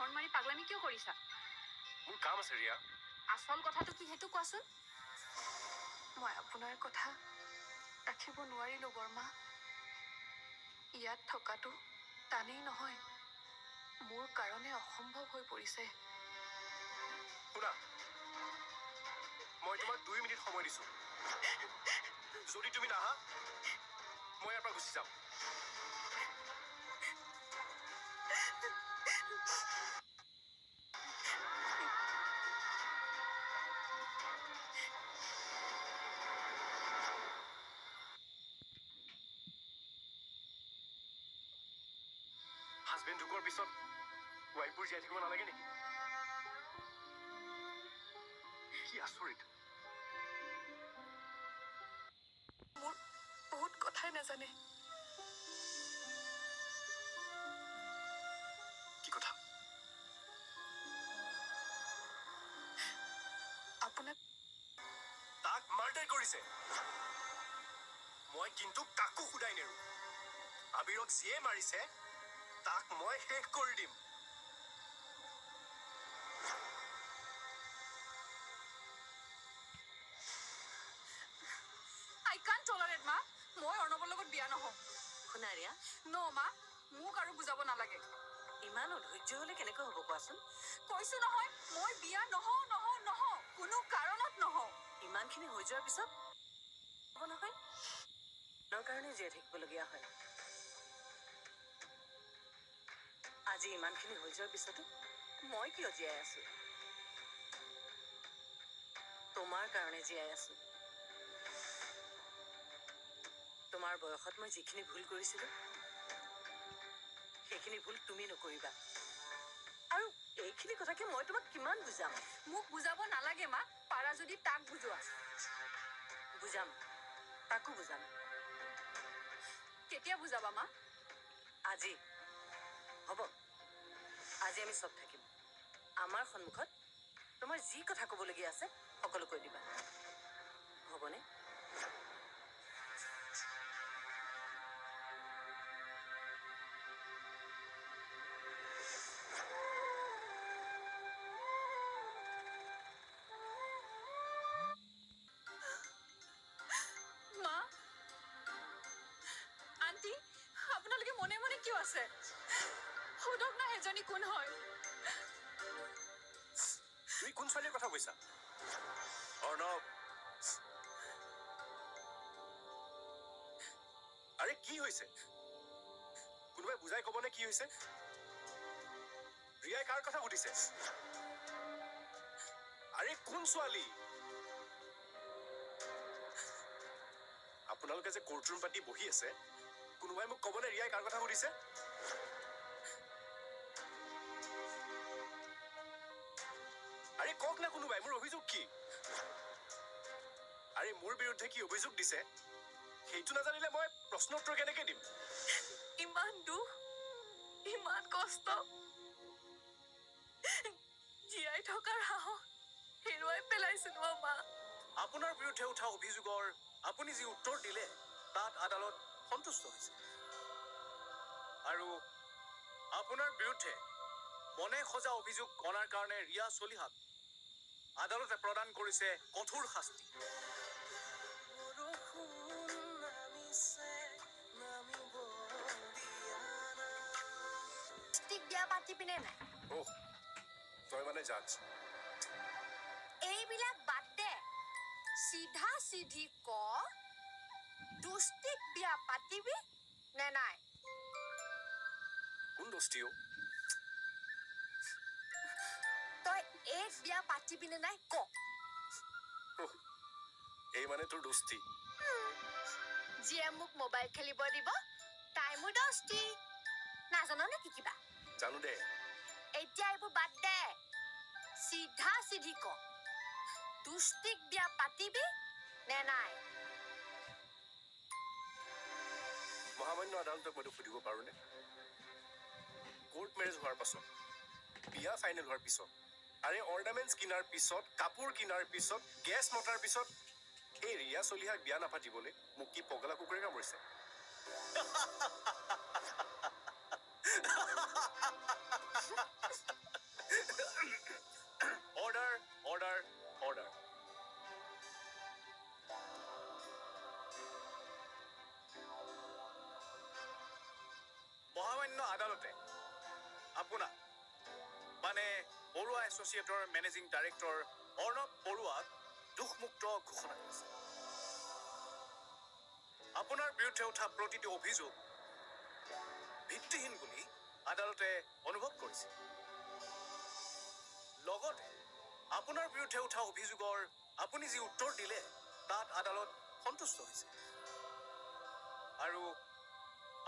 Horn মাৰি পাগলামি কিয় কৰিছা? মোৰ কাম আছে ৰিয়া। আচল কথাটো কি সেইটো কোৱাচোন। মই আপোনাৰ কথা ৰাখিব নোৱাৰিলো বৰ্মা। ইয়াত থকাটো টানেই নহয়, মোৰ কাৰণে অসম্ভৱ হৈ পৰিছে। শুনা, মই তোমাক 2 মিনিট সময় দিছো। যদি তুমি নাহা মই ইয়াৰ পৰা গুচি যাম। হাজবেণ্ড ঢুকোৱাৰ পিছত ৱাইফবোৰ জীয়াই থাকিব নালাগে নেকি? কি আচৰিত! মোৰ বহুত কথাই নাজানে। কি কথা? আপোনাক তাক মাৰ্ডাৰ কৰিছে। মই কিন্তু কাকো সোধাই নেৰো। আবিৰক যিয়ে মাৰিছে তাক মই শেষ কৰি দিম। আই কান্ট টলাৰেট মা, মই অৰ্ণৱৰ লগত বিয়া নহওঁ। শুনা ৰিয়া। ন মা, মোক আৰু বুজাব নালাগে। ইমান অধৈৰ্য হলে কেনেকৈ হ'ব কোৱাচোন? কৈছো নহয়, মই বিয়া নহওঁ, নহওঁ, নহওঁ, কোনো কাৰণত নহওঁ। ইমানখিনি হৈ যোৱাৰ পিছত হ'ব নহয়, কাৰণে জীয়াই থাকিবলগীয়া হয়। আজি ইমানখিনি হৈ যোৱাৰ পিছতো মই কিয় জীয়াই আছো? তোমাৰ কাৰণে জীয়াই আছো। তোমাৰ বয়সত মই যিখিনি ভুল কৰিছিলো সেইখিনি ভুল তুমি নকৰিবা। আৰু এইখিনি কথাকে মই তোমাক কিমান বুজাম? মোক বুজাব নালাগে মা, পাৰা যদি তাক বুজোৱা। বুজাম, তাকো বুজাম। কেতিয়া বুজাবা মা? আজি হ'ব, আজি আমি চব থাকিম। আমাৰ সন্মুখত তোমাৰ যি কথা ক'বলগীয়া আছে সকলো কৈ দিবা, হ'বনে? মা, আন্টি, আপোনালোকে মনে মনে কিয় আছে? সোধক না সেইজনী কোন হয়। তুমি কোন ছোৱালীৰ কথা কৈছা? অৰ্ণৱ, আৰে কি হৈছে? কোনোবাই বুজাই ক'বনে কি হৈছে? ৰিয়াই কাৰ কথা সুধিছে? আৰে কোন ছোৱালী? আপোনালোকে যে কোৰ্টৰুম পাতি বহি আছে, কোনোবাই মোক ক'বনে ৰিয়াই কাৰ কথা সুধিছে? আৰে কওক না কোনোবাই, মোৰ অভিযোগ কি? আৰে মোৰ বিৰুদ্ধে কি অভিযোগ দিছে সেইটো নাজানিলে মই প্ৰশ্ন উত্তৰ কেনেকে দিম? ইমান দুখ, ইমান কষ্ট, জীয়াই থকাৰ সাহস হেৰুৱাই পেলাইছিলো মা। আপোনাৰ বিৰুদ্ধে উঠা অভিযোগৰ আপুনি যি উত্তৰ দিলে তাত আদালত সন্তুষ্ট হৈছে। আৰু আপোনাৰ বিৰুদ্ধে মনে সজা অভিযোগ অনাৰ কাৰণে ৰিয়া চলিহাক আদালতে প্ৰদান কৰিছে কঠোৰ শাস্তি। বিয়া পাতিবিনে নাই? অহ, তই মানে জাজ। এইবিলাক বাদ দে, চিধা চিধি ক, দুষ্টিক বিয়া পাতিবি নে নাই? কোন দোস্তি অ'? তই এক বিয়া পাতিবি নে নাই ক। এই মানে তোৰ দোস্তি? যিয়ে মোক মোবাইল খেলিব দিব তাই মোৰ দোস্তি। নাজান নেকি কিবা? জানো দে। এতিয়া এইবোৰ বাদ দে, চিধা চিধি ক, দুষ্টিক বিয়া পাতিবি নে নাই? মহামান্য আদালতক মই সুধিব পাৰোনে? কোৰ্ট মেৰেজ হোৱাৰ পাছত, বিয়া ফাইনেল হোৱাৰ পিছত, আৰে অৰ্নামেণ্টছ কিনাৰ পিছত, কাপোৰ কিনাৰ পিছত, গেছ মতাৰ পিছত এই ৰিয়া চলিহাক বিয়া নাপাতিবলৈ মোক কি পগলা কুকুৰে কামুৰিছে? Order, order. মহামান্য আদালতে আপোনাক, মানে বৰুৱা এছ'চিয়েটৰ মেনেজিং ডাইৰেক্টৰ অৰ্ণৱ বৰুৱাক দোষমুক্ত ঘোষণা কৰিছে। আপোনাৰ বিৰুদ্ধে উঠা প্ৰতিটো অভিযোগ ভিত্তিহীন বুলি আদালতে অনুভৱ কৰিছে। লগতে আপোনাৰ বিৰুদ্ধে উঠা অভিযোগৰ আপুনি যি উত্তৰ দিলে তাত আদালত সন্তুষ্ট হৈছে আৰু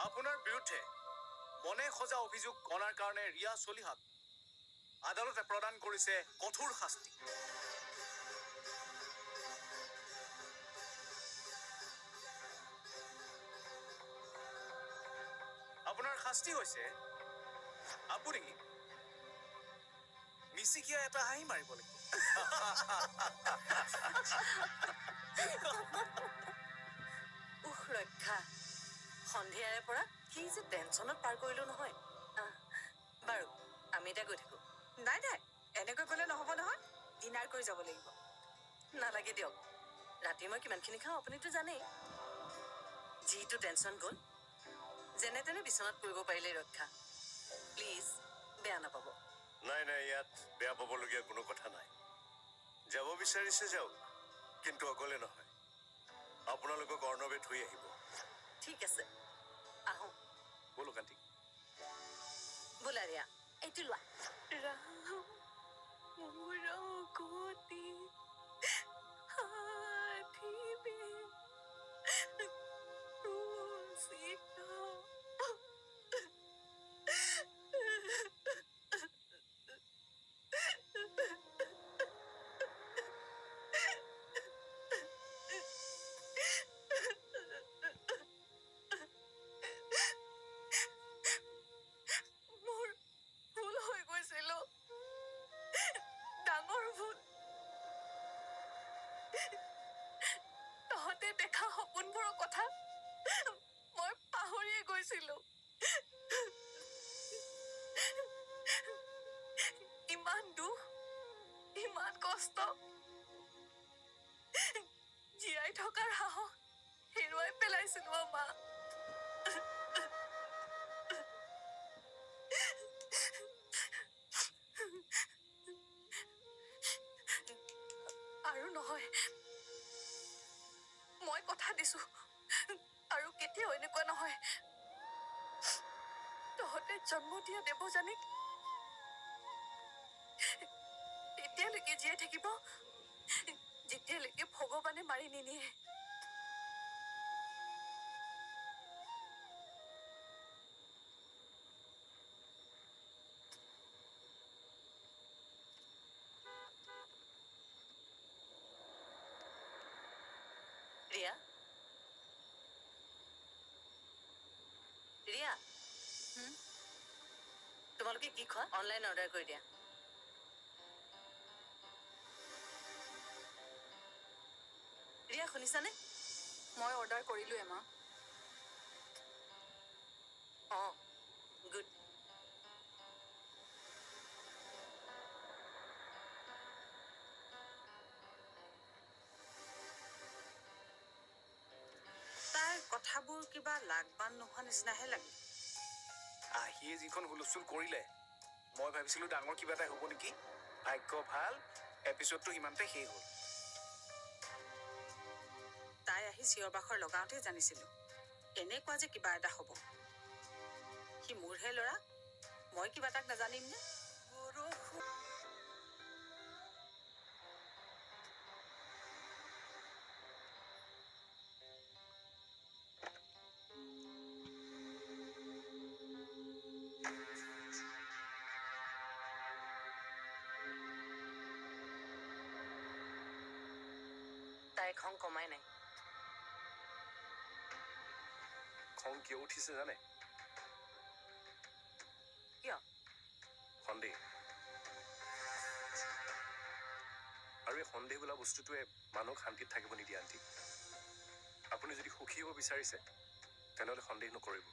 আপোনাৰ বিৰুদ্ধে মনে সজা অভিযোগ অনাৰ কাৰণে ৰিয়া চলিহাক আদালতে প্ৰদান কৰিছে কঠোৰ শাস্তি। আপোনাৰ শাস্তি হৈছে আপুনি মিচিকিয়া এটা হাঁহি মাৰিব লাগিব। উহ ৰক্ষা, সন্ধিয়াৰে পৰা কি যে টেনচনত পাৰ কৰিলো নহয়। বাৰু আমি এতিয়া গৈ থাকো। নাই নাই, এনেকৈ গ'লে নহ'ব নহয়, ডিনাৰ কৰি যাব লাগিব। নালাগে দিয়ক, ৰাতি মই কিমানখিনি খাওঁ আপুনিতো জানেই। যিটো টেনচন গ'ল, যেনে তেনে বিচনাত পৰিব পাৰিলে ৰক্ষা। প্লিজ বেয়া নাপাব। নাই নাই, ইয়াত বেয়া পাবলগীয়া কোনো কথা নাই। যাব বিচাৰিছে যাওক, কিন্তু অকলে নহয়, আপোনালোকক অৰ্ণৱে থৈ আহিব। ঠিক আছে, আহো। ব'লক আণ্টি। বোলা ৰিয়া, এইটো লোৱা। ৰাম মোৰ গতি সাধিবে ৰুচিত। মোৰ ভুল হৈ গৈছিল, ডাঙৰ ভুল। তহঁতে দেখা সপোনবোৰৰ কথা মই পাহৰিয়ে গৈছিলো। ইমান দুখ, ইমান কষ্ট, জীয়াই থকাৰ সাহস হেৰুৱাই পেলাইছিলো অ মা। আৰু নহয়, মই কথা দিছো, আৰু কেতিয়াও এনেকুৱা নহয়। তহঁতে জন্ম দিয়া দেৱযানীক তেতিয়ালৈকে জীয়াই থাকিব যেতিয়ালৈকে ভগৱানে মাৰি নিনিয়ে। ৰিয়া, ৰিয়া, তোমালোকে কি খোৱা অনলাইন অৰ্ডাৰ কৰি দিয়া। ৰিয়া শুনিছানে? মই অৰ্ডাৰ কৰিলোৱে মা। অঁ, গুড। তাইৰ কথাবোৰ কিবা লাগবান নোহোৱা নিচিনাহে লাগে। আহিয়ে যিখন হুলস্থুল কৰিলে, মই ভাবিছিলো ডাঙৰ কিবা এটা হ'ব নেকি। ভাগ্য ভাল, এপিছডটো সিমানতে শেষ হ'ল। তাই আহি চিঞৰ বাখৰ লগাওঁতেই জানিছিলো এনেকুৱা যে কিবা এটা হ'ব। সি মোৰহে ল'ৰা, মই কিবা তাক নাজানিম নে? তাইৰ খং কমাই নাই। খং কিয় উঠিছে জানে? কিয়? সন্দেহ। আৰু এই সন্দেহ বোলা বস্তুটোৱে মানুহক শান্তিত থাকিব নিদিয়ে আণ্টি। আপুনি যদি সুখী হ'ব বিচাৰিছে তেনেহ'লে সন্দেহ নকৰিব।